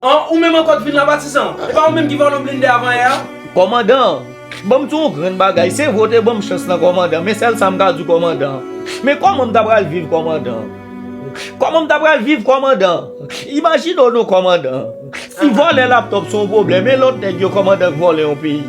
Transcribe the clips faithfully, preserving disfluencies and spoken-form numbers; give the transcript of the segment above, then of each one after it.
An, ou menm ankò k vin la, Patizan? E pa ou menm ki vòlè yon blende avan yè a? Kòmandan, ban m di w yon grenn bagay. Se vre w te ban m chans lan, kòmandan, men sèl sa m ka di w, kòmandan. Men kòman m ta pral viv, kòmandan? Kòman m ta pral viv, kòmandan? Imajine w non, kòmandan. Si vòlè laptòp se yon pwoblèm, e lòt nèg yo, kòmandan, k vòlè yon peyi?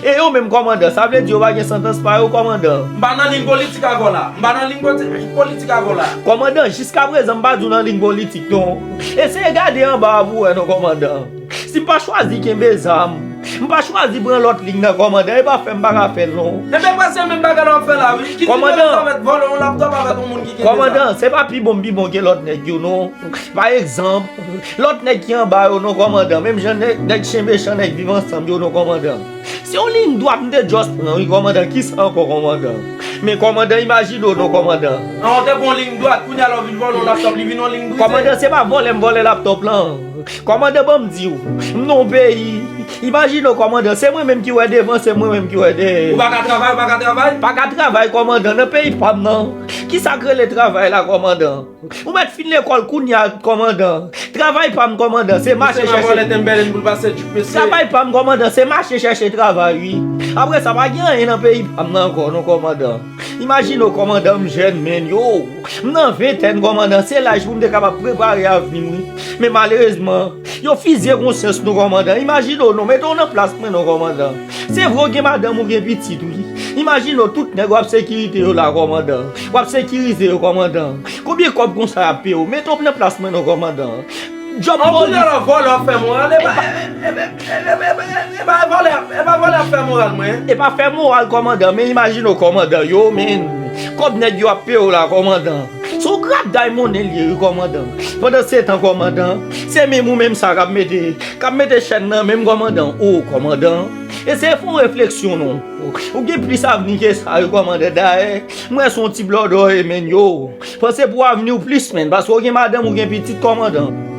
E yo menm, kòmandan, sa vle di yo pa gen santans pa yo, kòmandan? M pa nan liy politik avè w la. M pa nan liy poti-, politik avè w la. Kòmandan, jiskaprezan m pa di w nan liy politik non. Eseye gade anba a pou w wè non, kòmandan. Si m pa chwazi kenbe zam, m pa chwazi pran lòt liy nan, kòmandan, e pa fè m pa ka fè l non. Ebyen, prèske menm bagay la w ap fè la, wi. Ki diferans avèk vòlè yon laptòp avèk yon moun ki gen de zam? Kòmandan, se pa pi bon m pi bon ke lòt nèg yo non. Pa egzanp, lòt nèg ki anba yo non, kòmandan, menm jan nèg, nèg chen mechan, nèg viv ansanm yo non, kòmandan. Se yon liy dwat m te just pran, wi, kòmandan. Kisa ankò, kòmandan? Men, kòmandan, imajine w non, kòmandan. An, w te pran yon liy dwat, kounye a la w vin vòlè yon laptòp, li vin yon liy brize. Kòmandan, se pa vòlè m vòlè laptòp lan. Kòmandan, ban m di w, m nan yon peyi. Imajine w, kòmandan, se mwen menm ki wè devan, se mwen menm ki wè dèyè. Ou pa ka travay, ou pa ka travay? Pa ka travay, kòmandan, nan peyi pa m nan. Kisa k rele travay la, kòmandan? Ou mèt fin lekòl kounye a, kòmandan. Travay pa m, kòmandan, se mache chèche. Travay pa m, kòmandan, se mache chèche travay, wi. Apre sa, pa gen anyen nan peyi pa m nan ankò non, kòmandan. Imajine w, kòmandan, m jèn, men yo. M nan ventèn, kòmandan, se laj pou m te kapab prepare avni m, wi. Men malerezman, yo fizye konsyans nou, kòmandan. Imajine w non, mete w nan plas mwen non, kòmandan. Se vre w gen madanm ou gen pitit, wi. Imajine w tout nèg w ap sekirite yo la, kòmandan. W ap sekirize yo, kòmandan. Konbyen kòb konsa y ap peye w? Mete w nan plas mwen non, kòmandan. Djòb polis. An kounye a la, vòlè ap fè moral, e pa, e pa vòlè ap fè moral mwen. E pa fè moral, kòmandan, men imajine w, kòmandan, yo, men kòb nèg yo ap peye w la, kòmandan. Se yon grapday monnen l ye, wi, kòmandan. Pandan se tan, kòmandan, se menm ou menm sa k ap mete, k ap mete chèn nan men m, kòmandan. O, kòmandan, eseye fè yon refleksyon non. Ou gen plis avni ke sa, wi, kòmandan. Dayè, m wè se yon ti blòdò w ye, men yo. Panse pou avni w plis, men, paske w gen madanm, ou gen pitit, kòmandan.